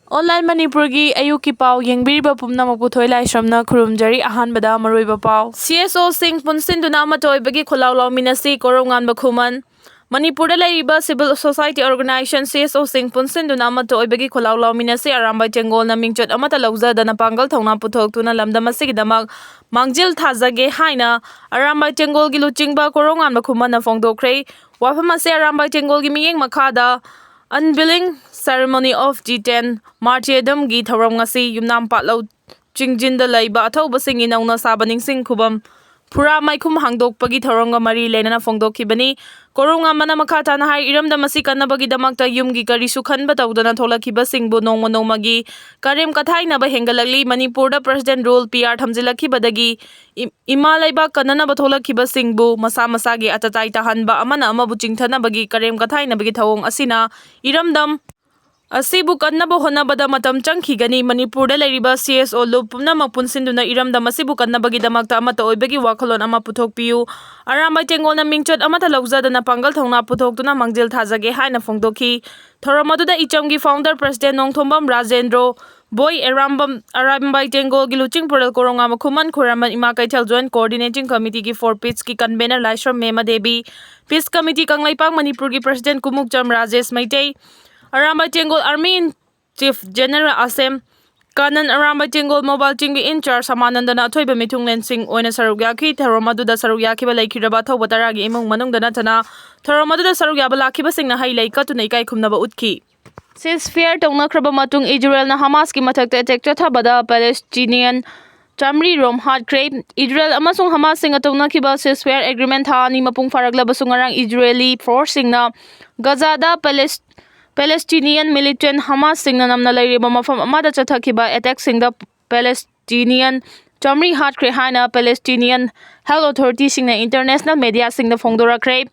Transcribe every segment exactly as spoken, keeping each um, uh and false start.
Online ꯃꯅꯤꯄꯨꯔꯒꯤ ꯑꯌꯨꯛꯀꯤ ꯄꯥꯎ ꯌꯦꯡꯕꯤꯔꯤꯕ ꯄꯨꯝꯅꯃꯛꯄꯨ ꯊꯣꯏ ꯂꯥꯏꯁ꯭ꯔꯝꯅ ꯈꯨꯔꯨꯝꯖꯔꯤ꯫ ꯑꯍꯥꯟꯕꯗ ꯃꯔꯨꯑꯣꯏꯕ ꯄꯥꯎ꯫ ꯁꯤ ꯑꯦꯁ ꯑꯣꯁꯤꯡ ꯄꯨꯟꯁꯤꯟꯗꯨꯅ ꯑꯃꯠꯇ ꯑꯣꯏꯕꯒꯤ ꯈꯣꯜꯂꯥꯎ ꯂꯥꯎꯃꯤꯟꯅꯁꯤ, ꯀꯣꯔꯧꯉꯥꯟꯕ ꯈꯨꯃꯟ꯫ ꯃꯅꯤꯄꯨꯔꯗ ꯂꯩꯔꯤꯕ civil society organization, C S ꯑꯣꯁꯤꯡ ꯄꯨꯟꯁꯤꯟꯗꯨꯅ ꯑꯃꯠꯇ ꯑꯣꯏꯕꯒꯤ ꯈꯣꯜꯂꯥꯎ ꯂꯥꯎꯃꯤꯟꯅꯁꯤ꯫ ꯑꯔꯥꯝꯕꯥꯏ ꯇꯦꯡꯒꯣꯜꯅ ꯃꯤꯡꯆꯠ ꯑꯃꯠꯇ ꯂꯧꯖꯗꯅ ꯄꯥꯡꯒꯜ ꯊꯧꯅꯥ ꯄꯨꯊꯣꯛꯇꯨꯅ ꯂꯝꯗꯝ ꯑꯁꯤꯒꯤꯗꯃꯛ ꯃꯥꯡꯖꯤꯜ ꯊꯥꯖꯒꯦ ꯍꯥꯏꯅ ꯑꯔꯥꯝꯕꯥꯏ ꯇꯦꯡꯒꯣꯜꯒꯤ ꯂꯨꯆꯤꯡꯕ ꯀꯣꯔꯧꯉꯥꯟꯕ ꯈꯨꯃꯟꯅ ꯐꯣꯡꯗꯣꯛꯈ꯭ꯔꯦ꯫ ꯋꯥꯐꯝ ꯑꯁꯤ ꯑꯔꯥꯝꯕꯥꯏ ꯇꯦꯡꯒꯣꯜꯒꯤ ꯃꯤꯠꯌꯦꯡ ꯃꯈꯥꯗ Unveiling Ceremony of G ten Martyrdom ꯒꯤ ꯊꯧꯔꯝ ꯉꯁꯤ ꯌꯨꯝꯅꯥꯝ ꯄꯥꯠꯂꯧ ꯆꯤꯡꯖꯤꯟꯗ ꯂꯩꯕ ꯑꯊꯧꯕꯁꯤꯡꯒꯤ ꯅꯧꯅ ꯁꯥꯕ ꯅꯤꯡꯁꯤꯡ ꯈꯨꯕꯝ ꯐꯨꯔꯥ ꯃꯥꯏꯈꯨꯝ ꯍꯥꯡꯗꯣꯛꯄꯒꯤ ꯊꯧꯔꯝꯒ ꯃꯔꯤ ꯂꯩꯅꯅ ꯐꯣꯡꯗꯣꯛꯈꯤꯕꯅꯤ꯫ ꯀꯣꯔꯧꯉꯥꯟꯕꯅ ꯃꯈꯥ ꯇꯥꯅ ꯍꯥꯏ, ꯏꯔꯝꯗꯝ ꯑꯁꯤ ꯀꯟꯅꯕꯒꯤꯗꯃꯛꯇ ꯌꯨꯝꯒꯤ ꯀꯔꯤꯁꯨ ꯈꯟꯕ ꯇꯧꯗꯅ ꯊꯣꯛꯂꯛꯈꯤꯕꯁꯤꯡꯕꯨ ꯅꯣꯡꯃ ꯅꯣꯡꯃꯒꯤ ꯀꯔꯦꯝ ꯀꯊꯥꯏꯅꯕ ꯍꯦꯟꯒꯠꯂꯛꯂꯤ꯫ ꯃꯅꯤꯄꯨꯔꯗ President Rule, P R ꯊꯝꯖꯤꯜꯂꯛꯈꯤꯕꯗꯒꯤ E-, ꯏꯃꯥ ꯂꯩꯕꯥꯛ ꯀꯟꯅꯅꯕ ꯊꯣꯛꯂꯛꯈꯤꯕꯁꯤꯡꯕꯨ ꯃꯁꯥ ꯃꯁꯥꯒꯤ ꯑꯇꯇꯥꯏ ꯇꯥꯍꯟꯕ, ꯑꯃꯅ ꯑꯃꯕꯨ ꯆꯤꯡꯊꯅꯕꯒꯤ ꯀꯔꯦꯝ ꯀꯊꯥꯏꯅꯕꯒꯤ ꯊꯧꯑꯣꯡ ꯑꯁꯤꯅ ꯏꯔꯝꯗꯝ ꯑꯁꯤꯕꯨ ꯀꯟꯅꯕ ꯍꯣꯠꯅꯕꯗ ꯃꯇꯝ ꯆꯪꯈꯤꯒꯅꯤ꯫ ꯃꯅꯤꯄꯨꯔꯗ ꯂꯩꯔꯤꯕ C S O ꯂꯨꯞ ꯄꯨꯝꯅꯃꯛ ꯄꯨꯟꯁꯤꯟꯗꯨꯅ ꯏꯔꯝꯗꯝ ꯑꯁꯤꯕꯨ ꯀꯟꯅꯕꯒꯤꯗꯃꯛꯇ ꯑꯃꯠꯇ ꯑꯣꯏꯕꯒꯤ ꯋꯥꯈꯜꯂꯣꯟ ꯑꯃ ꯄꯨꯊꯣꯛꯄꯤꯌꯨ꯫ ꯑꯔꯥꯝꯕꯥꯏ ꯇꯦꯡꯒꯣꯜꯅ ꯃꯤꯡꯆꯠ ꯑꯃꯠꯇ ꯂꯧꯖꯗꯅ ꯄꯥꯡꯒꯜ ꯊꯧꯅꯥ ꯄꯨꯊꯣꯛꯇꯨꯅ ꯃꯥꯡꯖꯤꯜ ꯊꯥꯖꯒꯦ ꯍꯥꯏꯅ ꯐꯣꯡꯗꯣꯛꯈꯤ꯫ ꯊꯧꯔꯝ ꯑꯗꯨꯗ ꯏꯆꯝꯒꯤ founder president ꯅꯣꯡꯊꯣꯝꯕꯝ ꯔꯥꯖꯦꯟꯗ꯭ꯔꯣ, ꯕꯣꯏ ꯑꯔꯥꯝꯕꯝ, ꯑꯔꯥꯝꯕꯥꯏ ꯇꯦꯡꯒꯣꯜꯒꯤ ꯂꯨꯆꯤꯡ ꯄꯨꯔꯦꯜ ꯀꯣꯔꯧꯉꯥꯟꯕ ꯈꯨꯃꯟ, ꯈꯨꯔꯥꯝꯕꯝ ꯏꯃꯥ ꯀꯩꯊꯦꯜ joint coordinating committee ꯒꯤ for peace ꯀꯤ convener ꯂꯥꯏꯁ꯭ꯔꯝ ꯃꯦꯃꯗꯦꯕꯤ, peace committee ꯀꯪꯂꯩꯄꯥꯛ ꯃꯅꯤꯄꯨꯔꯒꯤ president ꯀꯨꯃꯨꯛꯆꯝ Rajesh Meitei, Arambai ꯇꯦꯡꯒꯣꯜ army in chief general ꯑꯁꯦꯝ Kanan, Arambai ꯇꯦꯡꯒꯣꯜ mobile team ꯒꯤ in charge ꯁꯃꯥꯅꯟꯗꯅ ꯑꯊꯣꯏꯕ ꯃꯤꯊꯨꯡꯂꯦꯟꯁꯤꯡ ꯑꯣꯏꯅ ꯁꯔꯨꯛ ꯌꯥꯈꯤ꯫ ꯊꯧꯔꯝ ꯑꯗꯨꯗ ꯁꯔꯨꯛ ꯌꯥꯈꯤꯕ ꯂꯩꯈꯤꯗ꯭ꯔꯕ ꯑꯊꯧꯕ ꯇꯔꯥꯒꯤ ꯏꯃꯨꯡ ꯃꯅꯨꯡꯗ ꯅꯠꯇꯅ ꯊꯧꯔꯝ ꯑꯗꯨꯗ ꯁꯔꯨꯛ ꯌꯥꯕ ꯂꯥꯛꯈꯤꯕꯁꯤꯡꯅ ꯍꯩ ꯂꯩ ꯀꯠꯇꯨꯅ ꯏꯀꯥꯏ ꯈꯨꯝꯅꯕ ꯎꯠꯈꯤ꯫ Ceasefire ꯇꯧꯅꯈ꯭ꯔꯕ ꯃꯇꯨꯡ ꯏꯖꯔꯦꯜꯅ ꯍꯃꯥꯁꯀꯤ ꯃꯊꯛꯇ attack ꯆꯠꯊꯕꯗ Palestinian ꯆꯥꯃꯔꯤ ꯔꯣꯝ ꯍꯥꯠꯈ꯭ꯔꯦ꯫ ꯏꯖꯔꯦꯜ ꯑꯃꯁꯨꯡ ꯍꯃꯥꯁꯁꯤꯡꯒ ꯇꯧꯅꯈꯤꯕ ceasefire agreement ꯊꯥ ꯑꯅꯤ ꯃꯄꯨꯡ ꯐꯥꯔꯛꯂꯕꯁꯨ ꯉꯔꯥꯡ ꯏꯖꯔꯦꯂꯤ force ꯁꯤꯡꯅ ꯒꯖꯥꯗ Palestinian militant ꯍꯃꯥꯁꯁꯤꯡꯅ ꯅꯝꯅ ꯂꯩꯔꯤꯕ ꯃꯐꯝ ꯑꯃꯗ ꯆꯠꯊꯈꯤꯕ attack ꯁꯤꯡꯗ Palestinian ꯆꯥꯃꯔꯤ ꯍꯥꯠꯈ꯭ꯔꯦ ꯍꯥꯏꯅ Palestinian health authority ꯁꯤꯡꯅ international media ꯁꯤꯡꯗ ꯐꯣꯡꯗꯣꯔꯛꯈ꯭ꯔꯦ꯫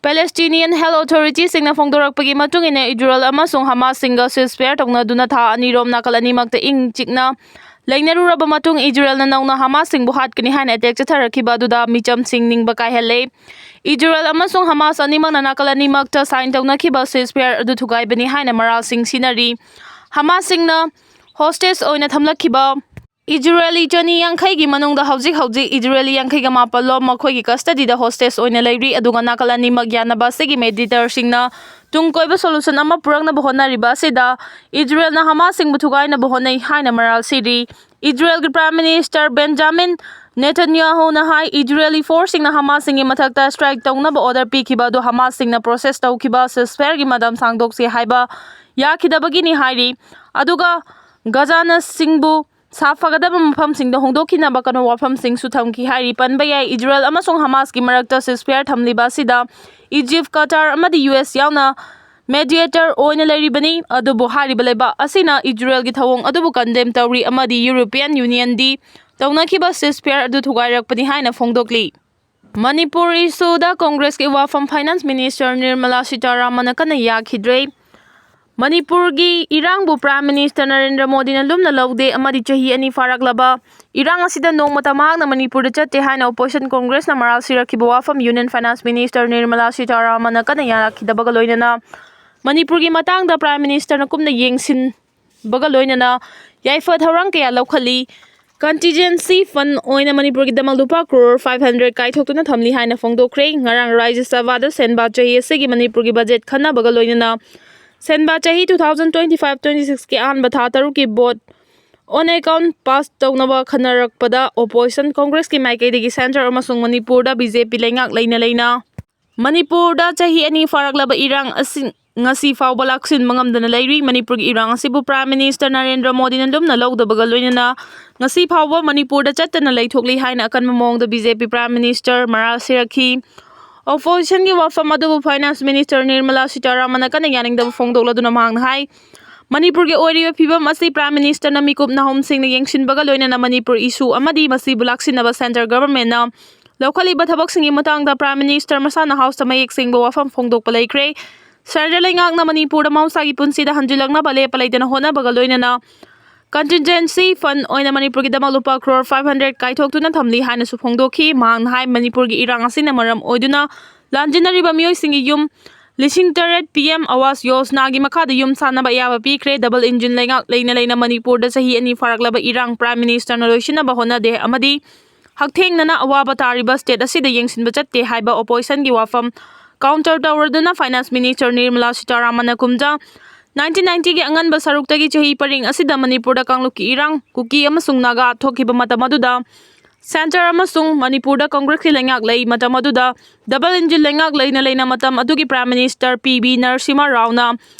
Palestinian health authority ꯁꯤꯡꯅ ꯐꯣꯡꯗꯣꯔꯛꯄꯒꯤ ꯃꯇꯨꯡ ꯏꯟꯅ, ꯏꯖꯔꯦꯜ ꯑꯃꯁꯨꯡ ꯍꯃꯥꯁꯁꯤꯡꯒ ceasefire ꯇꯧꯅꯗꯨꯅ ꯊꯥ ꯑꯅꯤ ꯔꯣꯝ ꯅꯥꯀꯜ ꯑꯅꯤꯃꯛꯇ ꯏꯪ ꯆꯤꯛꯅ ꯂꯩꯅꯔꯨꯔꯕ ꯃꯇꯨꯡ, ꯏꯖꯔꯦꯜꯅ ꯅꯧꯅ ꯍꯃꯥꯁꯁꯤꯡꯕꯨ ꯍꯥꯠꯀꯅꯤ ꯍꯥꯏꯅ attack ꯆꯠꯊꯔꯛꯈꯤꯕ ꯑꯗꯨꯗ ꯃꯤꯆꯝꯁꯤꯡ ꯅꯤꯡꯕ ꯀꯥꯏꯍꯜꯂꯦ꯫ ꯏꯖꯔꯦꯜ ꯑꯃꯁꯨꯡ ꯍꯃꯥꯁ ꯑꯅꯤꯃꯛꯅ ꯅꯥꯀꯜ ꯑꯅꯤꯃꯛꯇ sign ꯇꯧꯅꯈꯤꯕ ceasefire ꯑꯗꯨ ꯊꯨꯒꯥꯏꯕꯅꯤ ꯍꯥꯏꯅ ꯃꯔꯥꯜꯁꯤꯡ ꯁꯤꯅꯔꯤ꯫ ꯍꯃꯥꯁꯁꯤꯡꯅ ꯍꯣꯁꯇꯦꯖ ꯑꯣꯏꯅ ꯊꯝꯂꯛꯈꯤꯕ ꯏꯖꯔꯦꯂꯤ ꯆꯅꯤ ꯌꯥꯡꯈꯩꯒꯤ ꯃꯅꯨꯡꯗ ꯍꯧꯖꯤꯛ ꯍꯧꯖꯤꯛ ꯏꯖꯔꯦꯂꯤ ꯌꯥꯡꯈꯩꯒ ꯃꯥꯄꯜ ꯂꯣꯝ ꯃꯈꯣꯏꯒꯤ ꯀꯁꯇꯗꯤꯗ ꯍꯣꯁꯇꯦꯖ ꯑꯣꯏꯅ ꯂꯩꯔꯤ꯫ ꯑꯗꯨꯒ ꯅꯥꯀꯜ ꯑꯅꯤꯃꯛ ꯌꯥꯅꯕ ꯑꯁꯤꯒꯤ ꯃꯦꯗꯤꯌꯦꯇꯔꯁꯤꯡꯅ ꯇꯨꯡ ꯀꯣꯏꯕ ꯁꯣꯂꯨꯁꯟ ꯑꯃ ꯄꯨꯔꯛꯅꯕ ꯍꯣꯠꯅꯔꯤꯕ ꯑꯁꯤꯗ ꯏꯖꯔꯦꯜꯅ ꯍꯃꯥꯁꯁꯤꯡꯕꯨ ꯊꯨꯒꯥꯏꯅꯕ ꯍꯣꯠꯅꯩ ꯍꯥꯏꯅ ꯃꯔꯥꯜ ꯁꯤꯔꯤ꯫ ꯏꯖꯔꯦꯜꯒꯤ ꯄ꯭ꯔꯥꯏꯝ ꯃꯤꯅꯤꯁꯇꯔ ꯕꯦꯟꯖꯥꯃꯤꯟ ꯅꯦꯇꯟꯌꯥꯍꯨꯅ ꯍꯥꯏ, ꯏꯖꯔꯦꯂꯤ ꯐꯣꯔꯁꯁꯤꯡꯅ ꯍꯃꯥꯁꯁꯤꯡꯒꯤ ꯃꯊꯛꯇ ꯁ꯭ꯇ꯭ꯔꯥꯏꯛ ꯇꯧꯅꯕ ꯑꯣꯔꯗꯔ ꯄꯤꯈꯤꯕ ꯑꯗꯨ ꯍꯃꯥꯁꯁꯤꯡꯅ ꯄ꯭ꯔꯣꯁꯦꯁ ꯇꯧꯈꯤꯕ ꯁꯤꯁꯐꯥꯌꯔꯒꯤ ꯃꯇꯝ ꯁꯥꯡꯗꯣꯛꯁꯤ ꯍꯥꯏꯕ ꯌꯥꯈꯤꯗꯕꯒꯤꯅꯤ ꯍꯥꯏꯔꯤ꯫ ꯑꯗꯨꯒ ꯒꯖꯥꯅꯁꯤꯡꯕꯨ ꯁꯥꯐꯒꯗꯕ ꯃꯐꯝꯁꯤꯡꯗ ꯍꯣꯡꯗꯣꯛꯈꯤꯅꯕ ꯀꯩꯅꯣ ꯋꯥꯐꯝꯁꯤꯡꯁꯨ ꯊꯝꯈꯤ ꯍꯥꯏꯔꯤ꯫ ꯄꯟꯕ ꯌꯥꯏ, ꯏꯖꯔꯦꯜ ꯑꯃꯁꯨꯡ ꯍꯃꯥꯁꯀꯤ ꯃꯔꯛꯇ ꯁꯤꯁꯐꯥꯌꯔ ꯊꯝꯂꯤꯕ ꯑꯁꯤꯗ ꯏꯖꯤꯞ, ꯀꯇꯥꯔ ꯑꯃꯗꯤ ꯌꯨ ꯑꯦꯁ ꯌꯥꯎꯅ ꯃꯦꯗꯤꯌꯦꯇꯔ ꯑꯣꯏꯅ ꯂꯩꯔꯤꯕꯅꯤ꯫ ꯑꯗꯨꯕꯨ ꯍꯥꯏꯔꯤꯕ ꯂꯩꯕꯥꯛ ꯑꯁꯤꯅ ꯏꯖꯔꯦꯜꯒꯤ ꯊꯧꯑꯣꯡ ꯑꯗꯨꯕꯨ ꯀꯟꯗꯦꯝ ꯇꯧꯔꯤ ꯑꯃꯗꯤ ꯌꯨꯔꯣꯄꯤꯌꯟ ꯌꯨꯅꯤꯌꯟꯗꯤ ꯇꯧꯅꯈꯤꯕ ꯁꯤꯁꯐꯥꯌꯔ ꯑꯗꯨ ꯊꯨꯒꯥꯏꯔꯛꯄꯅꯤ ꯍꯥꯏꯅ ꯐꯣꯡꯗꯣꯛꯂꯤ꯫ ꯃꯅꯤꯄꯨꯔ ꯏꯁꯨꯗ ꯀꯣꯡꯒ꯭ꯔꯦꯁꯀꯤ ꯋꯥꯐꯝ ꯐꯥꯏꯅꯥꯟꯁ ꯃꯤꯅꯤꯁꯇꯔ ꯅꯤꯔꯃꯂꯥ ꯁꯤꯇꯥꯔꯥꯃꯟꯅ ꯀꯟꯅ ꯌꯥꯈꯤꯗ꯭ꯔꯦ꯫ ꯃꯅꯤꯄꯨꯔꯒꯤ ꯏꯔꯥꯡꯕꯨ ꯄ꯭ꯔꯥꯏꯝ ꯃꯤꯅꯤꯁꯇꯔ ꯅꯔꯦꯟꯗ꯭ꯔ ꯃꯣꯗꯤꯅ ꯂꯨꯝꯅ ꯂꯧꯗꯦ ꯑꯃꯗꯤ ꯆꯍꯤ ꯑꯅꯤ ꯐꯥꯔꯛꯂꯕ ꯏꯔꯥꯡ ꯑꯁꯤꯗ ꯅꯣꯡꯃꯇ ꯃꯍꯥꯛꯅ ꯃꯅꯤꯄꯨꯔꯗ ꯆꯠꯇꯦ ꯍꯥꯏꯅ ꯑꯣꯄꯣꯖꯤꯁꯟ ꯀꯣꯡꯒ꯭ꯔꯦꯁꯅ ꯃꯔꯥꯜ ꯁꯤꯔꯛꯈꯤꯕ ꯋꯥꯐꯝ ꯌꯨꯅꯤꯌꯟ ꯐꯥꯏꯅꯥꯟꯁ ꯃꯤꯅꯤꯁꯇꯔ ꯅꯤꯔꯃꯂꯥ ꯁꯤꯇꯥꯔꯥꯃꯟꯅ ꯀꯟꯅ ꯌꯥꯔꯛꯈꯤꯗꯕꯒ ꯂꯣꯏꯅꯅ ꯃꯅꯤꯄꯨꯔꯒꯤ ꯃꯇꯥꯡꯗ ꯄ꯭ꯔꯥꯏꯝ ꯃꯤꯅꯤꯁꯇꯔꯅ ꯀꯨꯞꯅ ꯌꯦꯡꯁꯤꯟꯕꯒ ꯂꯣꯏꯅꯅ ꯌꯥꯏꯐ ꯊꯧꯔꯥꯡ ꯀꯌꯥ ꯂꯧꯈꯠꯂꯤ꯫ ꯀꯟꯇꯤꯟꯖꯦꯟꯁꯤ ꯐꯟ ꯑꯣꯏꯅ ꯃꯅꯤꯄꯨꯔꯒꯤꯗꯃꯛ ꯂꯨꯄꯥ ꯀ꯭ꯔꯣꯔ ꯐꯥꯏꯚ ꯍꯟꯗ꯭ꯔꯦꯠ ꯀꯥꯏꯊꯣꯛꯇꯨꯅ ꯊꯝꯂꯤ ꯍꯥꯏꯅ ꯐꯣꯡꯗꯣꯛꯈ꯭ꯔꯦ꯫ ꯉꯔꯥꯡ ꯔꯥꯖ꯭ꯌ ꯁꯚꯥꯗ ꯁꯦꯟꯕꯥ ꯆꯍꯤ ꯑꯁꯤꯒꯤ ꯃꯅꯤꯄꯨꯔꯒꯤ ꯕꯖꯦꯠ ꯈꯟꯅꯕꯒ ꯂꯣꯏꯅꯅ ꯁꯦꯟꯕꯥ ꯆꯍꯤ two thousand twenty five twenty ꯁꯤꯛꯁꯀꯤ ꯑꯍꯥꯟꯕ ꯊꯥ ꯇꯔꯨꯛꯀꯤ ꯚꯣꯠ ꯑꯣꯟ ꯑꯦꯀꯥꯎꯟ ꯄꯥꯁ ꯇꯧꯅꯕ ꯈꯟꯅꯔꯛꯄꯗ ꯑꯣꯄꯣꯖꯤꯁꯟ ꯀꯣꯡꯒ꯭ꯔꯦꯁꯀꯤ ꯃꯥꯏꯀꯩꯗꯒꯤ ꯁꯦꯟꯇꯔ ꯑꯃꯁꯨꯡ ꯃꯅꯤꯄꯨꯔꯗ ꯕꯤ ꯖꯦ ꯄꯤ ꯂꯩꯉꯥꯛ ꯂꯩꯅ ꯂꯩꯅ ꯃꯅꯤꯄꯨꯔꯗ ꯆꯍꯤ ꯑꯅꯤ ꯐꯥꯔꯛꯂꯕ ꯏꯔꯥꯡ ꯑꯁꯤ ꯉꯁꯤ ꯐꯥꯎꯕ ꯂꯥꯛꯁꯤꯟꯕ ꯉꯝꯗꯅ ꯂꯩꯔꯤ꯫ ꯃꯅꯤꯄꯨꯔꯒꯤ ꯏꯔꯥꯡ ꯑꯁꯤꯕꯨ ꯄ꯭ꯔꯥꯏꯝ ꯃꯤꯅꯤꯁꯇꯔ ꯅꯔꯦꯟꯗ꯭ꯔ ꯃꯣꯗꯤꯅ ꯂꯨꯝꯅ ꯂꯧꯗꯕꯒ ꯂꯣꯏꯅꯅ ꯉꯁꯤ ꯐꯥꯎꯕ ꯃꯅꯤꯄꯨꯔꯗ ꯆꯠꯇꯅ ꯂꯩꯊꯣꯛꯂꯤ ꯍꯥꯏꯅ ꯑꯀꯟꯕ ꯃꯑꯣꯡꯗ ꯕꯤ ꯖꯦ ꯄꯤ ꯄ꯭ꯔꯥꯏꯝ ꯃꯤꯅꯤꯁꯇꯔ ꯃꯔꯥꯜ ꯁꯤꯔꯛꯈꯤ꯫ ꯑꯣꯄꯣꯖꯤꯁꯟꯒꯤ ꯋꯥꯐꯝ ꯑꯗꯨꯕꯨ ꯐꯥꯏꯅꯥꯟꯁ ꯃꯤꯅꯤꯁꯇꯔ ꯅꯤꯔꯃꯂꯥ ꯁꯤꯇꯥꯔꯥꯃꯟꯅ ꯀꯟꯅ ꯌꯥꯅꯤꯡꯗꯕ ꯐꯣꯡꯗꯣꯛꯂꯗꯨꯅ ꯃꯍꯥꯛꯅ ꯍꯥꯏ, ꯃꯅꯤꯄꯨꯔꯒꯤ ꯑꯣꯏꯔꯤꯕ ꯐꯤꯕꯝ ꯑꯁꯤ ꯄ꯭ꯔꯥꯏꯝ ꯃꯤꯅꯤꯁꯇꯔꯅ ꯃꯤꯀꯨꯞ ꯅꯥꯍꯨꯝꯁꯤꯡꯅ ꯌꯦꯡꯁꯤꯟꯕꯒ ꯂꯣꯏꯅꯅ ꯃꯅꯤꯄꯨꯔ ꯏꯁꯨ ꯑꯃꯗꯤ ꯃꯁꯤꯕꯨ ꯂꯥꯛꯁꯤꯟꯅꯕ ꯁꯦꯟꯇꯔ ꯒꯚꯔꯟꯃꯦꯟꯠꯅ ꯂꯧꯈꯠꯂꯤꯕ ꯊꯕꯛꯁꯤꯡꯒꯤ ꯃꯇꯥꯡꯗ ꯄ꯭ꯔꯥꯏꯝ ꯃꯤꯅꯤꯁꯇꯔ ꯃꯁꯥꯅ ꯍꯥꯎꯁꯇ ꯃꯌꯦꯛ ꯁꯦꯡꯕ ꯋꯥꯐꯝ ꯐꯣꯡꯗꯣꯛꯄ ꯂꯩꯈ꯭ꯔꯦ꯫ ꯁꯦꯟꯇꯔ ꯂꯩꯉꯥꯛꯅ ꯃꯅꯤꯄꯨꯔꯗ ꯃꯍꯧꯁꯥꯒꯤ ꯄꯨꯟꯁꯤꯗ ꯍꯟꯖꯤꯜꯂꯛꯅꯕ ꯂꯦꯞꯄ ꯂꯩꯇꯅ ꯍꯣꯠꯅꯕꯒ ꯂꯣꯏꯅꯅ ꯀꯟꯇꯤꯟꯖꯦꯟꯁꯤ ꯐꯟ ꯑꯣꯏꯅ ꯃꯅꯤꯄꯨꯔꯒꯤꯗꯃꯛ ꯂꯨꯄꯥ ꯀ꯭ꯔꯣꯔ ꯐꯥꯏꯚ ꯍꯟꯗ꯭ꯔꯦꯠ ꯀꯥꯏꯊꯣꯛꯇꯨꯅ ꯊꯝꯂꯤ ꯍꯥꯏꯅꯁꯨ ꯐꯣꯡꯗꯣꯛꯈꯤ꯫ ꯃꯍꯥꯛꯅ ꯍꯥꯏ, ꯃꯅꯤꯄꯨꯔꯒꯤ ꯏꯔꯥꯡ ꯑꯁꯤꯅ ꯃꯔꯝ ꯑꯣꯏꯗꯨꯅ ꯂꯥꯟꯖꯦꯟꯅꯔꯤꯕ ꯃꯤꯑꯣꯏꯁꯤꯡꯒꯤ ꯌꯨꯝ ꯂꯤꯁꯤꯡ ꯇꯔꯦꯠ ꯄꯤ ꯑꯦꯝ ꯑꯋꯥꯁ ꯌꯣꯖꯅꯥꯒꯤ ꯃꯈꯥꯗ ꯌꯨꯝ ꯁꯥꯅꯕ ꯑꯌꯥꯕ ꯄꯤꯈ꯭ꯔꯦ꯫ ꯗꯕꯜ ꯏꯟꯖꯤꯟ ꯂꯩꯉꯥꯛ ꯂꯩꯅ ꯂꯩꯅ ꯃꯅꯤꯄꯨꯔꯗ ꯆꯍꯤ ꯑꯅꯤ ꯐꯥꯔꯛꯂꯕ ꯏꯔꯥꯡ Prime Minister ꯅ ꯂꯣꯏꯁꯤꯟꯅꯕ ꯍꯣꯠꯅꯗꯦ ꯑꯃꯗꯤ ꯍꯛꯊꯦꯡꯅꯅ ꯑꯋꯥꯕ ꯇꯥꯔꯤꯕ state ꯑꯁꯤꯗ ꯌꯦꯡꯁꯤꯟꯕ ꯆꯠꯇꯦ ꯍꯥꯏꯕ opposition ꯒꯤ ꯋꯥꯐꯝ counter ꯇꯧꯔꯗꯨꯅ Finance Minister ꯅꯤꯔꯃꯂꯥ ꯁꯤꯇꯥꯔꯥꯃꯟꯅ ꯀꯨꯝꯖꯥ nineteen ninety ꯒꯤ ꯑꯉꯟꯕ ꯁꯔꯨꯛꯇꯒꯤ ꯆꯍꯤ ꯄꯔꯤꯡ ꯑꯁꯤꯗ ꯃꯅꯤꯄꯨꯔꯗ ꯀꯥꯡꯂꯨꯞꯀꯤ ꯏꯔꯥꯡ, ꯀꯨꯀꯤ ꯑꯃꯁꯨꯡ ꯅꯥꯒꯥ ꯊꯣꯛꯈꯤꯕ ꯃꯇꯝ ꯑꯗꯨꯗ Centre ꯑꯃꯁꯨꯡ ꯃꯅꯤꯄꯨꯔꯗ Congress ꯀꯤ ꯂꯩꯉꯥꯛ ꯂꯩ ꯃꯇꯝ ꯑꯗꯨꯗ ꯗꯕꯜ ꯏꯟꯖꯤꯟ ꯂꯩꯉꯥꯛ ꯂꯩꯅ ꯂꯩꯅ ꯃꯇꯝ ꯑꯗꯨꯒꯤ Prime Minister ꯄꯤ ꯕꯤ ꯅꯔꯁꯤꯃꯍ ꯔꯥꯎꯅ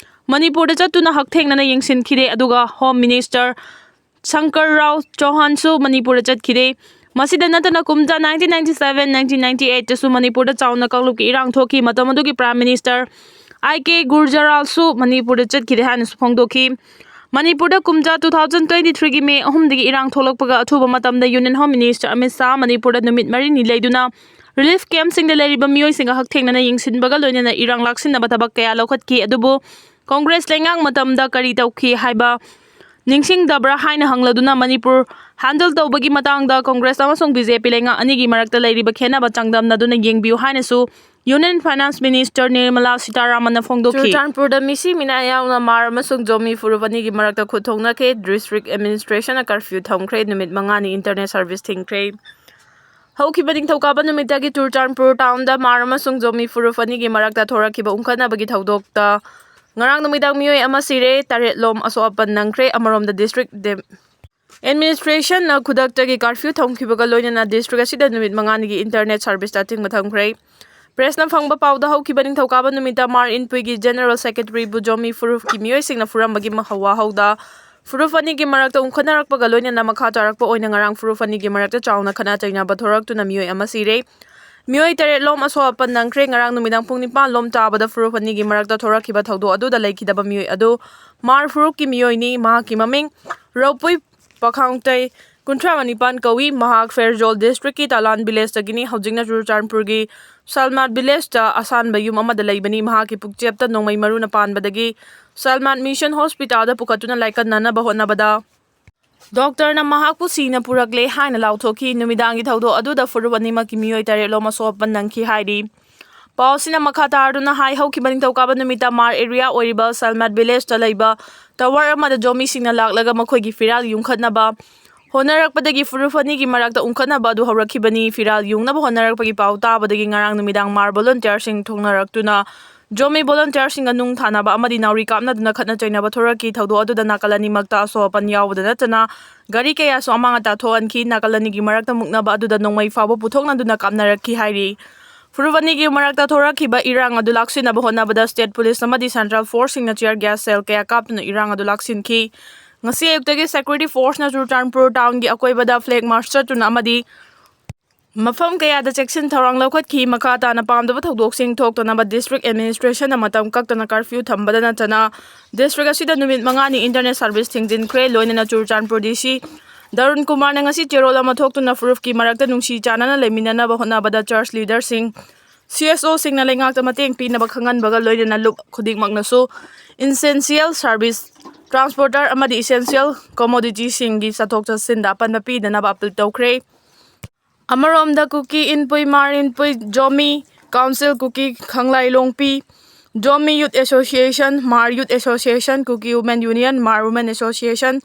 ꯃꯅꯤꯄꯨꯔꯗ ꯆꯠꯇꯨꯅ ꯍꯛꯊꯦꯡꯅꯅ ꯌꯦꯡꯁꯤꯟꯈꯤꯗꯦ, ꯑꯗꯨꯒ Home Minister ꯁꯪꯀꯔ ꯔꯥꯎ ꯆꯧꯍꯥꯟꯁꯨ ꯃꯅꯤꯄꯨꯔꯗ ꯆꯠꯈꯤꯗꯦ꯫ ꯃꯁꯤꯗ ꯅꯠꯇꯅ ꯀꯨꯝꯖꯥ nineteen ninety seven, nineteen ninety eight ꯇꯁꯨ ꯃꯅꯤꯄꯨꯔꯗ ꯆꯥꯎꯅ ꯀꯥꯡꯂꯨꯞꯀꯤ ꯏꯔꯥꯡ ꯊꯣꯛꯈꯤ꯫ ꯃꯇꯝ ꯑꯗꯨꯒꯤ Prime Minister ꯑꯥꯏ ꯀꯦ ꯒꯨꯔꯖꯔꯥꯜꯁꯨ ꯃꯅꯤꯄꯨꯔꯗ ꯆꯠꯈꯤꯗꯦ ꯍꯥꯏꯅꯁꯨ ꯐꯣꯡꯗꯣꯛꯈꯤ꯫ ꯃꯅꯤꯄꯨꯔꯗ ꯀꯨꯝꯖꯥ two thousand twenty three ꯒꯤ ꯃꯦ ꯑꯍꯨꯝꯗꯒꯤ ꯏꯔꯥꯡ ꯊꯣꯛꯂꯛꯄꯒ ꯑꯊꯨꯕ ꯃꯇꯝꯗ Union Home Minister Amit Shah ꯃꯅꯤꯄꯨꯔꯗ ꯅꯨꯃꯤꯠ ꯃꯔꯤꯅꯤ ꯂꯩꯗꯨꯅ relief camp ꯁꯤꯡꯗ ꯂꯩꯔꯤꯕ ꯃꯤꯑꯣꯏꯁꯤꯡꯒ ꯍꯛꯊꯦꯡꯅꯅ ꯌꯦꯡꯁꯤꯟꯕꯒ ꯂꯣꯏꯅꯅ ꯏꯔꯥꯡ ꯂꯥꯛꯁꯤꯟꯅꯕ ꯊꯕꯛ ꯀꯌꯥ ꯂꯧꯈꯠꯈꯤ꯫ ꯑꯗꯨꯕꯨ Congress ꯂꯩꯉꯥꯛ ꯃꯇꯝꯗ ꯀꯔꯤ ꯇꯧꯈꯤ ꯍꯥꯏꯕ ꯅꯤꯡꯁꯤꯡꯗꯕ꯭ꯔꯥ ꯍꯥꯏꯅ ꯍꯪꯂꯗꯨꯅ ꯃꯅꯤꯄꯨꯔ handle ꯇꯧꯕꯒꯤ ꯃꯇꯥꯡꯗ Congress ꯑꯃꯁꯨꯡ B J P ꯂꯩꯉꯥꯛ ꯑꯅꯤꯒꯤ ꯃꯔꯛꯇ ꯂꯩꯔꯤꯕ ꯈꯦꯠꯅꯕ ꯆꯥꯡꯗꯝꯅꯗꯨꯅ ꯌꯦꯡꯕꯤꯌꯨ ꯍꯥꯏꯅꯁꯨ Union Finance Minister ꯅꯤꯔꯃꯂꯥ ꯁꯤꯇꯥꯔꯥꯃꯟꯅ ꯐꯣꯡꯗꯣꯛꯈꯤ꯫ ꯆꯨꯔꯆꯥꯟꯄꯨꯔꯗ ꯃꯤꯁꯤ ꯃꯤꯅꯥ ꯌꯥꯎꯅ ꯃꯥꯔ ꯑꯃꯁꯨꯡ ꯖꯣꯃꯤ ꯐꯨꯔꯨꯞ ꯑꯅꯤꯒꯤ ꯃꯔꯛꯇ ꯈꯨꯠ ꯊꯣꯛꯅꯈ꯭ꯔꯦ꯫ District Administration ꯅ curfew ꯊꯝꯈ꯭ꯔꯦ꯫ ꯅꯨꯃꯤꯠ ꯃꯉꯥꯅꯤ internet service ꯊꯤꯡꯈ꯭ꯔꯦ꯫ ꯍꯧꯈꯤꯕ ꯅꯤꯡꯊꯧꯀꯥꯕ ꯅꯨꯃꯤꯠꯇꯒꯤ ꯆꯨꯔꯆꯥꯟꯄꯨꯔ town ꯗ ꯃꯥꯔ ꯑꯃꯁꯨꯡ ꯖꯣꯃꯤ ꯐꯨꯔꯨꯞ ꯑꯅꯤꯒꯤ ꯃꯔꯛꯇ ꯊꯣꯔꯛꯈꯤꯕ ꯎꯪꯈꯠꯅꯕꯒꯤ ꯊꯧꯗꯣꯛꯇ ꯉꯔꯥꯡ ꯅꯨꯃꯤꯗꯥꯡ ꯃꯤꯑꯣꯏ ꯑꯃ ꯁꯤꯔꯦ, ꯇꯔꯦꯠꯂꯣꯝ ꯑꯁꯣꯛ ꯑꯄꯟ ꯅꯪꯈ꯭ꯔꯦ꯫ ꯑꯃꯔꯣꯝꯗ district ꯗꯦ-, administration ꯅ ꯈꯨꯗꯛꯇꯒꯤ curfew ꯊꯝꯈꯤꯕꯒ ꯂꯣꯏꯅꯅ district ꯑꯁꯤꯗ ꯅꯨꯃꯤꯠ ꯃꯉꯥꯅꯤꯒꯤ internet service ꯇ ꯑꯊꯤꯡꯕ ꯊꯝꯈ꯭ꯔꯦ꯫ Press ꯅ ꯐꯪꯕ ꯄꯥꯎꯗ ꯍꯧꯈꯤꯕ ꯅꯤꯡꯊꯧꯀꯥꯕ ꯅꯨꯃꯤꯠꯇ ꯃꯥꯔ ꯏꯟꯄꯨꯏꯒꯤ General Secretary ꯕꯨ ꯖꯣꯃꯤ ꯐꯨꯔꯨꯞꯀꯤ ꯃꯤꯑꯣꯏꯁꯤꯡꯅ ꯐꯨꯔꯝꯕꯒꯤ ꯃ-, ꯋꯥꯍꯧꯗ ꯐꯨꯔꯨꯞ ꯑꯅꯤꯒꯤ ꯃꯔꯛꯇ ꯎꯪꯈꯠꯅꯔꯛꯄꯒ ꯂꯣꯏꯅꯅ ꯃꯈꯥ ꯇꯥꯔꯛꯄ ꯑꯣꯏꯅ ꯉꯔꯥꯡ ꯐꯨꯔꯨꯞ ꯑꯅꯤꯒꯤ ꯃꯔꯛꯇ ꯆꯥꯎꯅ ꯈꯠꯅ ꯆꯩꯅꯕ ꯊꯣꯔꯛꯇꯨꯅ ꯃꯤꯑꯣꯏ ꯑꯃ ꯁꯤꯔꯦ꯫ ꯃꯤꯑꯣꯏ ꯇꯔꯦꯠꯂꯣꯝ ꯑꯁꯣꯛ ꯑꯄꯟ ꯅꯪꯈ꯭ꯔꯦ꯫ ꯉꯔꯥꯡ ꯅꯨꯃꯤꯗꯥꯡ ꯄꯨꯡ ꯅꯤꯄꯥꯟ ꯂꯣꯝ ꯇꯥꯕꯗ ꯐꯨꯔꯨꯞ ꯑꯅꯤꯒꯤ ꯃꯔꯛꯇ ꯊꯣꯔꯛꯈꯤꯕ ꯊꯧꯗꯣꯛ ꯑꯗꯨꯗ ꯂꯩꯈꯤꯗꯕ ꯃꯤꯑꯣꯏ ꯑꯗꯨ ꯃꯥꯔ ꯐꯨꯔꯨꯞꯀꯤ ꯃꯤꯑꯣꯏꯅꯤ꯫ ꯃꯍꯥꯛꯀꯤ ꯃꯃꯤꯡ ꯔꯧꯄꯨꯏ ꯄꯥꯈꯥꯡꯇꯩ, ꯀꯨꯟꯊ꯭ꯔꯥ ꯅꯤꯄꯥꯟ ꯀꯧꯏ꯫ ꯃꯍꯥꯛ ꯐꯦꯔꯖꯣꯜ district ꯀꯤ ꯇꯥꯂꯥꯟ village ꯇꯒꯤꯅꯤ꯫ ꯍꯧꯖꯤꯛꯅ ꯆꯨꯔꯆꯥꯟꯄꯨꯔꯒꯤ ꯁꯥꯜꯃꯥꯠ village ꯇ ꯑꯁꯥꯟꯕ ꯌꯨꯝ ꯑꯃꯗ ꯂꯩꯕꯅꯤ꯫ ꯃꯍꯥꯛꯀꯤ ꯄꯨꯛꯆꯦꯞꯇ ꯅꯣꯡꯃꯩ ꯃꯔꯨꯅ ꯄꯥꯟꯕꯗꯒꯤ ꯁꯥꯜꯃꯥꯠ Mission Hospital ꯗ ꯄꯨꯈꯠꯇꯨꯅ ꯂꯥꯏꯀꯠꯅꯅꯕ ꯍꯣꯠꯅꯕꯗ doctor ꯅ ꯃꯍꯥꯛꯄꯨ ꯁꯤꯅ ꯄꯨꯔꯛꯂꯦ ꯍꯥꯏꯅ ꯂꯥꯎꯊꯣꯛꯈꯤ꯫ ꯅꯨꯃꯤꯗꯥꯡꯒꯤ ꯊꯧꯗꯣꯛ ꯑꯗꯨꯗ ꯐꯨꯔꯨꯞ ꯑꯅꯤꯃꯛꯀꯤ ꯃꯤꯑꯣꯏ ꯇꯔꯦꯠꯂꯣꯝ ꯑꯁꯣꯛ ꯑꯄꯟ ꯅꯪꯈꯤ ꯍꯥꯏꯔꯤ꯫ ꯄꯥꯎꯁꯤꯅ ꯃꯈꯥ ꯇꯥꯔꯗꯨꯅ ꯍꯥꯏ, ꯍꯧꯈꯤꯕ ꯅꯤꯡꯊꯧꯀꯥꯕ ꯅꯨꯃꯤꯠꯇ ꯃꯥꯔ ꯑꯦꯔꯤꯌꯥ ꯑꯣꯏꯔꯤꯕ ꯁꯜꯃꯥꯠ ꯚꯤꯂꯦꯖꯇ ꯂꯩꯕ ꯇꯋꯔ ꯑꯃꯗ ꯖꯣꯃꯤꯁꯤꯡꯅ ꯂꯥꯛꯂꯒ ꯃꯈꯣꯏꯒꯤ ꯐꯤꯔꯥꯜ ꯌꯨꯡꯈꯠꯅꯕ ꯍꯣꯠꯅꯔꯛꯄꯗꯒꯤ ꯐꯨꯔꯨꯞ ꯑꯅꯤꯒꯤ ꯃꯔꯛꯇ ꯎꯪꯈꯠꯅꯕ ꯑꯗꯨ ꯍꯧꯔꯛꯈꯤꯕꯅꯤ꯫ ꯐꯤꯔꯥꯜ ꯌꯨꯡꯅꯕ ꯍꯣꯠꯅꯔꯛꯄꯒꯤ ꯄꯥꯎ ꯇꯥꯕꯗꯒꯤ ꯉꯔꯥꯡ ꯅꯨꯃꯤꯗꯥꯡ ꯃꯥꯔ ꯚꯣꯂꯨꯟꯇꯤꯌꯔꯁꯤꯡ ꯊꯣꯛꯅꯔꯛꯇꯨꯅ ꯖꯣꯃꯤ ꯚꯣꯂꯨꯟꯇꯤꯌꯔꯁꯤꯡꯒ ꯅꯨꯡ ꯊꯥꯅꯕ ꯑꯃꯗꯤ ꯅꯥꯎꯔꯤ ꯀꯥꯞꯅꯗꯨꯅ ꯈꯠꯅ ꯆꯩꯅꯕ ꯊꯣꯔꯛꯈꯤ꯫ ꯊꯧꯗꯣꯛ ꯑꯗꯨꯗ ꯅꯥꯀꯜ ꯑꯅꯤꯃꯛꯇ ꯑꯁꯣꯛ ꯑꯄꯟ ꯌꯥꯎꯕꯗ ꯅꯠꯇꯅ ꯒꯥꯔꯤ ꯀꯌꯥꯁꯨ ꯑꯃꯥꯡ ꯑꯇꯥ ꯊꯣꯛꯍꯟꯈꯤ꯫ ꯅꯥꯀꯜ ꯑꯅꯤꯒꯤ ꯃꯔꯛꯇ ꯃꯨꯛꯅꯕ ꯑꯗꯨꯗ ꯅꯣꯡꯃꯩ ꯐꯥꯎꯕ ꯄꯨꯊꯣꯛꯅꯗꯨꯅ ꯀꯥꯞꯅꯔꯛꯈꯤ ꯍꯥꯏꯔꯤ꯫ ꯐꯨꯔꯨꯞ ꯑꯅꯤꯒꯤ ꯃꯔꯛꯇ ꯊꯣꯔꯛꯈꯤꯕ ꯏꯔꯥꯡ ꯑꯗꯨ ꯂꯥꯛꯁꯤꯟꯅꯕ ꯍꯣꯠꯅꯕꯗ ꯁ꯭ꯇꯦꯠ ꯄꯨꯂꯤꯁ ꯑꯃꯗꯤ ꯁꯦꯟꯇ꯭ꯔꯦꯜ ꯐꯣꯔꯁꯁꯤꯡꯅ ꯇꯤꯌꯔ ꯒ꯭ꯌꯥꯁ ꯁꯦꯜ ꯀꯌꯥ ꯀꯥꯞꯇꯨꯅ ꯏꯔꯥꯡ ꯑꯗꯨ ꯂꯥꯛꯁꯤꯟꯈꯤ꯫ ꯉꯁꯤ ꯑꯌꯨꯛꯇꯒꯤ ꯁꯦꯀ꯭ꯌꯨꯔꯤꯇꯤ ꯐꯣꯔꯁꯅ ꯆꯨꯔꯆꯥꯟꯄꯨꯔ ꯇꯥꯎꯟꯒꯤ ꯑꯀꯣꯏꯕꯗ ꯐ꯭ꯂꯦꯒ ꯃꯥꯔꯆ ꯆꯠꯇꯨꯅ ꯑꯃꯗꯤ ꯃꯐꯝ ꯀꯌꯥꯗ ꯆꯦꯛꯁꯤꯟ ꯊꯧꯔꯥꯡ ꯂꯧꯈꯠꯈꯤ꯫ ꯃꯈꯥ ꯇꯥꯅ ꯄꯥꯝꯗꯕ ꯊꯧꯗꯣꯛꯁꯤꯡ ꯊꯣꯛꯇꯅꯕ ꯗꯤꯁꯇ꯭ꯔꯤꯛ ꯑꯦꯗꯃꯤꯅꯤꯁꯇ꯭ꯔꯦꯁꯟꯅ ꯃꯇꯝ ꯀꯛꯇꯅ ꯀꯔꯐ꯭ꯌꯨ ꯊꯝꯕꯗ ꯅꯠꯇꯅ ꯗꯤꯁꯇ꯭ꯔꯤꯛ ꯑꯁꯤꯗ ꯅꯨꯃꯤꯠ ꯃꯉꯥꯅꯤ ꯏꯟꯇꯔꯅꯦꯠ ꯁꯥꯔꯚꯤꯁ ꯊꯤꯡꯖꯤꯟꯈ꯭ꯔꯦ꯫ ꯂꯣꯏꯅꯅ ꯆꯨꯔꯆꯥꯟꯄꯨꯔ ꯗꯤ ꯁꯤ ꯗꯔꯨꯟ ꯀꯨꯃꯥꯔꯅ ꯉꯁꯤ ꯆꯦꯔꯣꯜ ꯑꯃ ꯊꯣꯛꯇꯨꯅ ꯐꯨꯔꯨꯞꯀꯤ ꯃꯔꯛꯇ ꯅꯨꯡꯁꯤ ꯆꯥꯟꯅꯅ ꯂꯩꯃꯤꯟꯅꯅꯕ ꯍꯣꯠꯅꯕꯗ ꯆꯔꯆ ꯂꯤꯗꯔꯁꯤꯡ, ꯁꯤ ꯑꯦꯁ ꯑꯣꯁꯤꯡꯅ ꯂꯩꯉꯥꯛꯇ ꯃꯇꯦꯡ ꯄꯤꯅꯕ ꯈꯪꯍꯟꯕꯒ ꯂꯣꯏꯅꯅ ꯂꯨꯞ ꯈꯨꯗꯤꯡꯃꯛꯅꯁꯨ ꯏꯟꯁꯦꯟꯁꯤꯌꯦꯜ ꯁꯥꯔꯚꯤꯁ, ꯇ꯭ꯔꯥꯟꯁꯄꯣꯔꯇꯔ ꯑꯃꯗꯤ ꯏꯁꯦꯟꯁꯤꯌꯦꯜ ꯀꯣꯃꯣꯗꯤꯇꯤꯁꯤꯡꯒꯤ ꯆꯠꯊꯣꯛ ꯆꯠꯁꯤꯟꯗ ꯑꯄꯟꯕ ꯄꯤꯗꯅꯕ ꯑꯄꯤꯜ ꯇꯧꯈ꯭ꯔꯦ꯫ ꯑꯃꯔꯣꯝꯗ Kuki Inpui, Mar Inpui, Zomi council, Kuki Khanglai Lompi, Zomi youth association, Mar youth association, Kuki women union, Mar women association,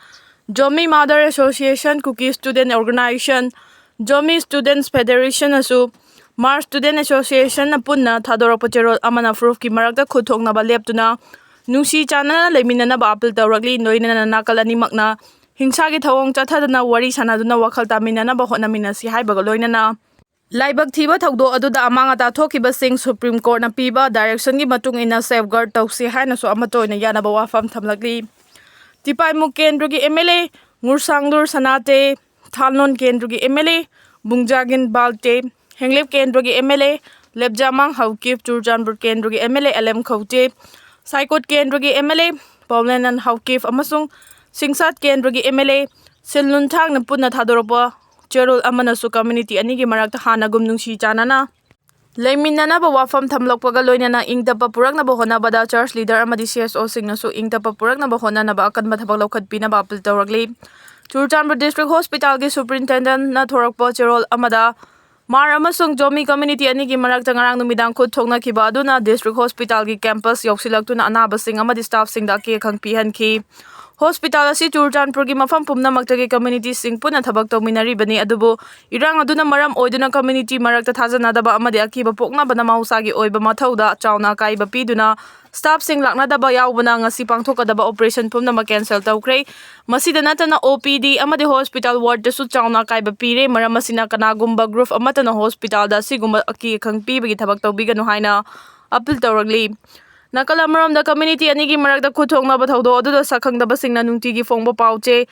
Zomi mother association, Kuki student organization, Zomi students ꯐꯦꯗꯦꯔꯦꯁꯟꯅꯁꯨ ꯃꯥꯔ ꯁ꯭ꯇꯨꯗꯦꯟꯠ ꯑꯦꯁꯣꯁꯤꯌꯦꯁꯟꯅ ꯄꯨꯟꯅ ꯊꯥꯗꯣꯔꯛꯄ ꯆꯦꯔꯣꯜ ꯑꯃꯅ ꯐꯨꯔꯨꯞꯀꯤ ꯃꯔꯛꯇ ꯈꯨꯠ ꯊꯣꯛꯅꯕ ꯂꯦꯞꯇꯨꯅ ꯅꯨꯡꯁꯤ ꯆꯥꯟꯅꯅ ꯂꯩꯃꯤꯟꯅꯅꯕ ꯑꯄꯤꯜ ꯇꯧꯔꯛꯂꯤ꯫ ꯂꯣꯏꯅꯅ ꯅꯥꯀꯜ ꯑꯅꯤꯃꯛꯅ ꯍꯤꯡꯁꯥꯒꯤ ꯊꯧꯑꯣꯡ ꯆꯠꯊꯗꯅ ꯋꯥꯔꯤ ꯁꯥꯟꯅꯗꯨꯅ ꯋꯥꯈꯜ ꯇꯥꯃꯤꯟꯅꯅꯕ ꯍꯣꯠꯅꯃꯤꯟꯅꯁꯤ ꯍꯥꯏꯕꯒ ꯂꯣꯏꯅꯅ ꯂꯥꯏꯕꯛ ꯊꯤꯕ ꯊꯧꯗꯣꯛ ꯑꯗꯨꯗ ꯑꯃꯥꯡ ꯑꯇꯥ ꯊꯣꯛꯈꯤꯕꯁꯤꯡ ꯁꯨꯄ꯭ꯔꯤꯝ ꯀꯣꯔꯠꯅ ꯄꯤꯕ ꯗꯥꯏꯔꯦꯛꯁꯟꯒꯤ ꯃꯇꯨꯡ ꯏꯟꯅ ꯁꯦꯐꯒꯥꯔꯗ ꯇꯧꯁꯤ ꯍꯥꯏꯅꯁꯨ ꯑꯃꯠꯇ ꯑꯣꯏꯅ ꯌꯥꯅꯕ ꯋꯥꯐꯝ ꯊꯝꯂꯛꯂꯤ꯫ ꯇꯤꯄꯥꯏꯃꯨꯛ ꯀꯦꯟꯗ꯭ꯔꯒꯤ ꯑꯦꯝ ꯑꯦꯜ ꯑꯦ ꯉꯨꯔꯁꯥꯡꯂꯨꯔ ꯁꯅꯥꯇꯦ, ꯊꯥꯜꯅꯣꯟ ꯀꯦꯟꯗ꯭ꯔꯒꯤ ꯑꯦꯝ ꯑꯦꯜ ꯑꯦ ꯕꯨꯡꯖꯥꯒꯤꯟ ꯕꯥꯜꯇꯦ, ꯍꯦꯡꯂꯦꯞ ꯀꯦꯟꯗ꯭ꯔꯒꯤ M L A Letzamang Haokip, Churachandpur ꯀꯦꯟꯗ꯭ꯔꯒꯤ M L A L M Khaute, Saikot ꯀꯦꯟꯗ꯭ꯔꯒꯤ M L A Paolienlal Haokip ꯑꯃꯁꯨꯡ ꯁꯤꯡꯁꯥꯠ ꯀꯦꯟꯗ꯭ꯔꯒꯤ ꯑꯦꯝ ꯑꯦꯜ ꯑꯦ ꯁꯤꯜ ꯅꯨꯟꯊꯥꯡꯅ ꯄꯨꯟꯅ ꯊꯥꯗꯣꯔꯛꯄ ꯆꯦꯔꯣꯜ ꯑꯃꯅꯁꯨ ꯀꯝꯃ꯭ꯌꯨꯅꯤꯇꯤ ꯑꯅꯤꯒꯤ ꯃꯔꯛꯇ ꯍꯥꯟꯅꯒꯨꯝ ꯅꯨꯡꯁꯤ ꯆꯥꯟꯅꯅ ꯂꯩꯃꯤꯟꯅꯅꯕ ꯋꯥꯐꯝ ꯊꯝꯂꯛꯄꯒ ꯂꯣꯏꯅꯅ ꯏꯪ ꯇꯞꯄ ꯄꯨꯔꯛꯅꯕ ꯍꯣꯠꯅꯕꯗ ꯆꯔꯆ ꯂꯤꯗꯔ ꯑꯃꯗꯤ ꯁꯤ ꯑꯦꯁ ꯑꯣꯁꯤꯡꯅꯁꯨ ꯏꯪ ꯇꯞꯄ ꯄꯨꯔꯛꯅꯕ ꯍꯣꯠꯅꯅꯕ ꯑꯀꯟꯕ ꯊꯕꯛ ꯂꯧꯈꯠꯄꯤꯅꯕ ꯑꯄꯤꯜ ꯇꯧꯔꯛꯂꯤ꯫ ꯆꯨꯔꯆꯥꯟꯄꯨꯔ ꯗꯤꯁꯇ꯭ꯔꯤꯛ ꯍꯣꯁꯄꯤꯇꯥꯜꯒꯤ ꯁꯨꯄ꯭ꯔꯤꯟꯇꯦꯟꯗꯦꯟꯠꯅ ꯊꯣꯔꯛꯄ ꯆꯦꯔꯣꯜ ꯑꯃꯗ ꯃꯥꯔ ꯑꯃꯁꯨꯡ ꯖꯣꯃꯤ ꯀꯝꯃ꯭ꯌꯨꯅꯤꯇꯤ ꯑꯅꯤꯒꯤ ꯃꯔꯛꯇ ꯉꯔꯥꯡ ꯅꯨꯃꯤꯗꯥꯡ ꯈꯨꯠ ꯊꯣꯛꯅꯈꯤꯕ ꯑꯗꯨꯅ ꯗꯤꯁꯇ꯭ꯔꯤꯛ ꯍꯣꯁꯄꯤꯇꯥꯜꯒꯤ ꯀꯦꯝꯄꯁ ꯌꯧꯁꯤꯜꯂꯛꯇꯨꯅ ꯑꯅꯥꯕꯁꯤꯡ ꯑꯃꯗꯤ ꯁ꯭ꯇꯥꯐꯁꯤꯡꯗ ꯑꯀꯤ ꯑꯈꯪ ꯄꯤꯍꯟꯈꯤ꯫ ꯍꯣꯁꯄꯤꯇꯥꯜ ꯑꯁꯤ ꯆꯨꯔꯆꯥꯟꯄꯨꯔꯒꯤ ꯃꯐꯝ ꯄꯨꯝꯅꯃꯛꯇꯒꯤ ꯀꯝꯃ꯭ꯌꯨꯅꯤꯇꯤꯁꯤꯡ ꯄꯨꯟꯅ ꯊꯕꯛ ꯇꯧꯃꯤꯟꯅꯔꯤꯕꯅꯤ, ꯑꯗꯨꯕꯨ ꯏꯔꯥꯡ ꯑꯗꯨꯅ ꯃꯔꯝ ꯑꯣꯏꯗꯨꯅ ꯀꯝꯃ꯭ꯌꯨꯅꯤꯇꯤ ꯃꯔꯛꯇ ꯊꯥꯖꯅꯗꯕ ꯑꯃꯗꯤ ꯑꯀꯤꯕ ꯄꯣꯛꯅꯕꯅ ꯃꯍꯧꯁꯥꯒꯤ ꯑꯣꯏꯕ ꯃꯊꯧꯗ ꯆꯥꯎꯅ ꯑꯀꯥꯏꯕ ꯄꯤꯗꯨꯅ ꯁ꯭ꯇꯥꯐꯁꯤꯡ ꯂꯥꯛꯅꯗꯕ ꯌꯥꯎꯕꯅ ꯉꯁꯤ ꯄꯥꯡꯊꯣꯛꯀꯗꯕ ꯑꯣꯄꯔꯦꯁꯟ ꯄꯨꯝꯅꯃꯛ ꯀꯦꯟꯁꯦꯜ ꯇꯧꯈ꯭ꯔꯦ꯫ ꯃꯁꯤꯗ ꯅꯠꯇꯅ ꯑꯣ ꯄꯤ ꯗꯤ ꯑꯃꯗꯤ ꯍꯣꯁꯄꯤꯇꯥꯜ ꯋꯥꯔꯗꯇꯁꯨ ꯆꯥꯎꯅ ꯑꯀꯥꯏꯕ ꯄꯤꯔꯦ꯫ ꯃꯔꯝ ꯑꯁꯤꯅ ꯀꯅꯥꯒꯨꯝꯕ ꯒ꯭ꯔꯨꯞ ꯑꯃꯠꯇꯅ ꯍꯣꯁꯄꯤꯇꯥꯜꯗ ꯑꯁꯤꯒꯨꯝꯕ ꯑꯀꯤ ꯑꯈꯪ ꯄꯤꯕꯒꯤ ꯊꯕꯛ ꯇꯧꯕꯤꯒꯅꯨ ꯍꯥꯏꯅ ꯑꯄꯤꯜ ꯇꯧꯔꯛꯂꯤ꯫ ꯅꯥꯀꯜ ꯑꯃꯔꯣꯝꯗ, ꯀꯝꯃ꯭ꯌꯨꯅꯤꯇꯤ ꯑꯅꯤꯒꯤ ꯃꯔꯛꯇ ꯈꯨꯠ ꯊꯣꯛꯅꯕ ꯊꯧꯗꯣꯛ ꯑꯗꯨꯗ ꯁꯛꯈꯪꯗꯕꯁꯤꯡꯅ ꯅꯨꯡꯇꯤꯒꯤ ꯐꯣꯡꯕ ꯄꯥꯎꯆꯦ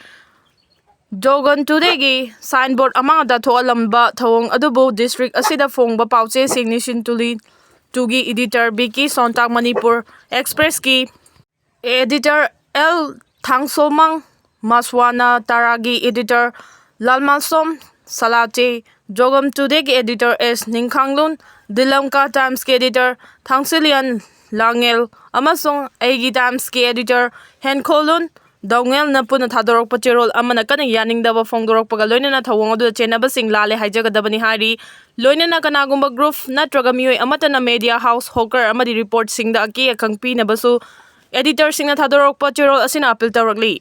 ꯖꯣꯒꯟ ꯇꯨꯗꯦꯒꯤ ꯁꯥꯏꯟꯕꯣꯔꯗ ꯑꯃꯗ ꯊꯣꯛꯍꯜꯂꯝꯕ ꯊꯧꯑꯣꯡ ꯑꯗꯨꯕꯨ ꯗꯤꯁꯇ꯭ꯔꯤꯛ ꯑꯁꯤꯗ ꯐꯣꯡꯕ ꯄꯥꯎꯆꯦꯁꯤꯡ ꯅꯦꯁꯟ ꯇꯨꯂꯤ ꯇꯨꯒꯤ ꯏꯗꯤꯇꯔ ꯕꯤ ꯀꯦ ꯁꯣꯟꯇꯥꯛ, ꯃꯅꯤꯄꯨꯔ ꯑꯦꯛꯁꯄ꯭ꯔꯦꯁꯀꯤ ꯑꯦꯗꯤꯇꯔ ꯑꯦꯜ ꯊꯥꯡꯁꯣꯃꯥꯡ, ꯃꯁꯋꯥꯅ ꯇꯔꯥꯒꯤ ꯑꯦꯗꯤꯇꯔ ꯂꯥꯜꯃꯥꯁꯣꯝ ꯁꯂꯥꯆꯦ, ꯖꯣꯒꯝ ꯇꯨꯗꯦꯒꯤ ꯑꯦꯗꯤꯇꯔ ꯑꯦꯁ ꯅꯤꯡꯈꯥꯡꯂꯨꯟ, ꯗꯤꯂꯝꯀꯥ ꯇꯥꯏꯝꯁꯀꯤ ꯑꯦꯗꯤꯇꯔ ꯊꯥꯡꯁꯤꯂꯤꯌꯟ ꯂꯥꯡꯉꯦꯜ ꯑꯃꯁꯨꯡ ꯑꯩꯒꯤ ꯇꯥꯏꯝꯁꯀꯤ ꯑꯦꯗꯤꯇꯔ ꯍꯦꯟꯈꯣꯂꯨꯟ ꯗꯧꯉꯦꯜꯅ ꯄꯨꯟꯅ ꯊꯥꯗꯣꯔꯛꯄ ꯆꯦꯔꯣꯜ ꯑꯃꯅ ꯀꯟꯅ ꯌꯥꯅꯤꯡꯗꯕ ꯐꯣꯡꯗꯣꯔꯛꯄꯒ ꯂꯣꯏꯅꯅ ꯊꯧꯑꯣꯡ ꯑꯗꯨꯗ ꯆꯦꯟꯅꯕꯁꯤꯡ ꯂꯥꯜꯂꯦ ꯍꯥꯏꯖꯒꯗꯕꯅꯤ ꯍꯥꯏꯔꯤ꯫ ꯂꯣꯏꯅꯅ ꯀꯅꯥꯒꯨꯝꯕ ꯒ꯭ꯔꯨꯞ ꯅꯠꯇ꯭ꯔꯒ ꯃꯤꯑꯣꯏ ꯑꯃꯠꯇꯅ ꯃꯦꯗꯤꯌꯥ ꯍꯥꯎꯁ, ꯍꯣꯀꯔ ꯑꯃꯗꯤ ꯔꯤꯄꯣꯔꯠꯁꯤꯡꯗ ꯑꯀꯤ ꯑꯈꯪ ꯄꯤꯅꯕꯁꯨ ꯑꯦꯗꯤꯇꯔꯁꯤꯡꯅ ꯊꯥꯗꯣꯔꯛꯄ ꯆꯦꯔꯣꯜ ꯑꯁꯤꯅ ꯑꯄꯤꯜ ꯇꯧꯔꯛꯂꯤ꯫